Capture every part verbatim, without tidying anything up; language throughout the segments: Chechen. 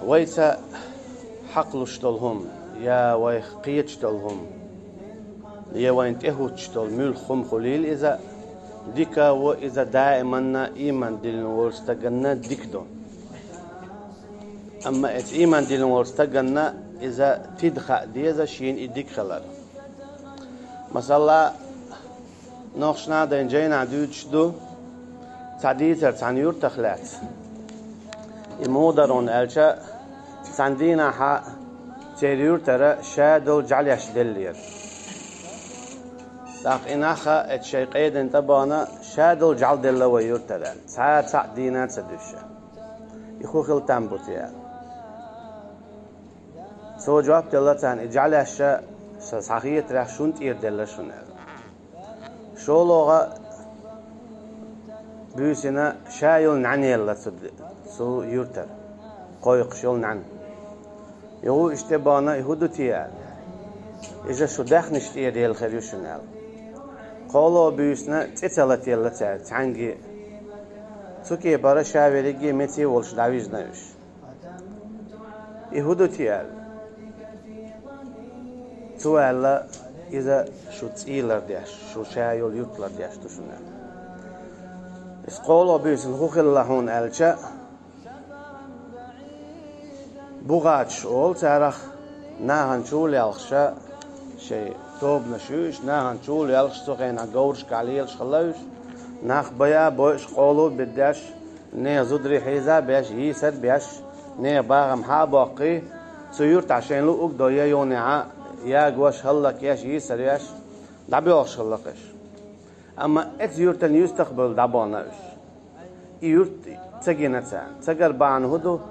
Вайца хьакхалуш долу хӀума, я вайх кхеташ долу хӀума, я вайна тӀехӀуттуш долу муьлхха хӀума хуьлийла иза, дика а во, иза даиманна ийман диллина волчу стаганна дика ду. Амма эцу ийман диллина волчу стаганна иза тида хаа деза шена и дика хилар. Масала, нохчашна а дайн жайнахь дуьйцуш ду цхьа дийцар цхьана юьртах лаьцна. И муха дара хьуна аьлча, цхьана дийнахьа церан юьртара ша долу жӀаьлеш деллера. ТӀаккха и нах а эцу шайн къедина тӀе а бахана, ша долу жӀаьла делла вай юьртара аьлла, цхьа а цхьаъ дийна а ца дуьсуш. И хӀун хила там бу те аьлла. Цо жоп делла царна: и жӀаьлеш ша схьахетарехь шуна тӀера делла шуна аьлла. ШолгӀа буьйсанна ша йолу нӀаьна елла цу, цу юьртара, кхойкхуш йолу нӀаьна. И хӀун иштта бахана, и хӀун ду те аьлла. Иза шун даьхнаш тӀера елла хир ю шуна аьлла. КхоалгӀа буьйсанна цӀе ца латаелла цара цхьаьнгге. Цу кепара ша верриге меце а волуш дӀавижна уьш. И хӀун ду те аьлла. Цо аьлла, иза шу цӀий лардеш, шу ша йолу юрт лардеш ду шуна аьлла. Иза кхоалгӀа буьйсанна хӀун хилла хьуна аьлча, бухӀаташ олу царах, нахана чу лелхаш, шайн тобанаш ю уьш, нахана чу лелхаш, цу хенахь говрашкахь лелаш хилла уьш, нах байа а бойуш, къоло а бирдеш, нехан зударий хьийза а беш, йийсар а беш, нехан бахам хьа а боккхий, цу юьртахь шайна луъург а дой, я юханехьа ягош, хӀаллакъеш, йийсар еш, дӀабоьлхуш хилла-кх уьш. Амма эцу юьртана юьстах а бевлла дӀабахана уьш. И юрт ца гина царна. Цигара бахьана хӀун ду?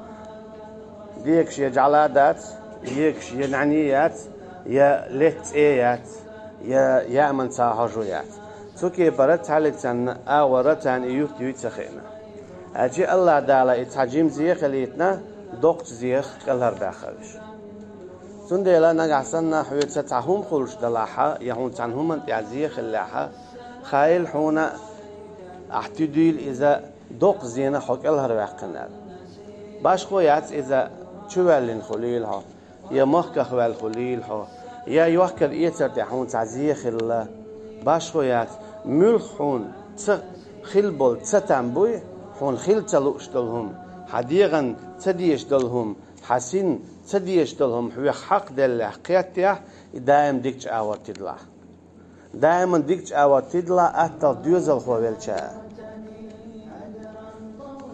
Дегаш я жӀаьла дац, егаш я нӀаьна яц, я летта цӀе яц, я яаман цхьа хьожа яц. Цу кепара цхьаьллиг санна агӀора царна и юрт юй ца хиъна. Аьлча АллахӀ Дала и цхьа жима зе хилийтина, доккхачу зех кӀелхьардаккха уьш. Цундела нагахь санна хьоьца цхьа хӀума хуьлуш далахьа, я хьуна цхьана хӀуманна тӀехь зе хиллехьа, хаийла хьуна, ахь туьдийла иза, доккха зенах хьо кӀелхьарваьккхина аьлла. Башхо яц иза, чу ваьллина хуьлийла хьо, я махках ваьлла хуьлийла хьо, я йохкар-эцар тӀехь хьуна цхьа зе хилла. Башхо яц, муьлхха хьуна ца хилла болу ца там буй, хьуна хила ца лууш долу хӀума, хьан дегӀан ца дезаш долу хӀума, хьан син ца дезаш долу хӀума хьоьх хьакхаделлехь, кхеттехь, и даим дикачу агӀор тидалахь. Даиман дикачу агӀор тидалахь, атталла доьзалхо велча.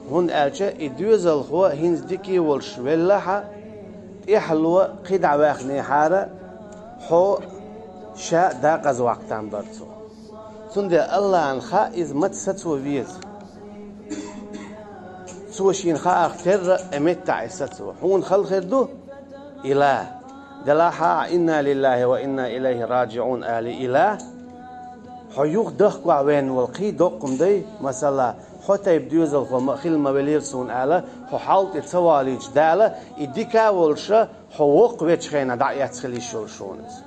ХӀунда аьлча и доьзалхо хӀинца дика волуш веллахьа, тӀаьхьало кхидӀа ваьхнехьара, хьо ша дакъаза ваккха там бара цо. Цундела АллахӀан хаьа иза маца сацо веза. Цо шена хаах терра, и меттахь и сацо. Хьуна хала хир ду? Ила. Делахь а, инна лиллахӀи ва инна илайхӀи раджиӀун али ила. Хьо юха дохкохь вен волу кхин доккха хӀума дай, масала, хьо тайпа доьзалхо ма хила ма велира суна ала, хьо хьал тӀе ца валийча Дала, и дика а волуша, хьо воккха вечу хенахь дӀа а эцна хила йиш йолуш ву иза.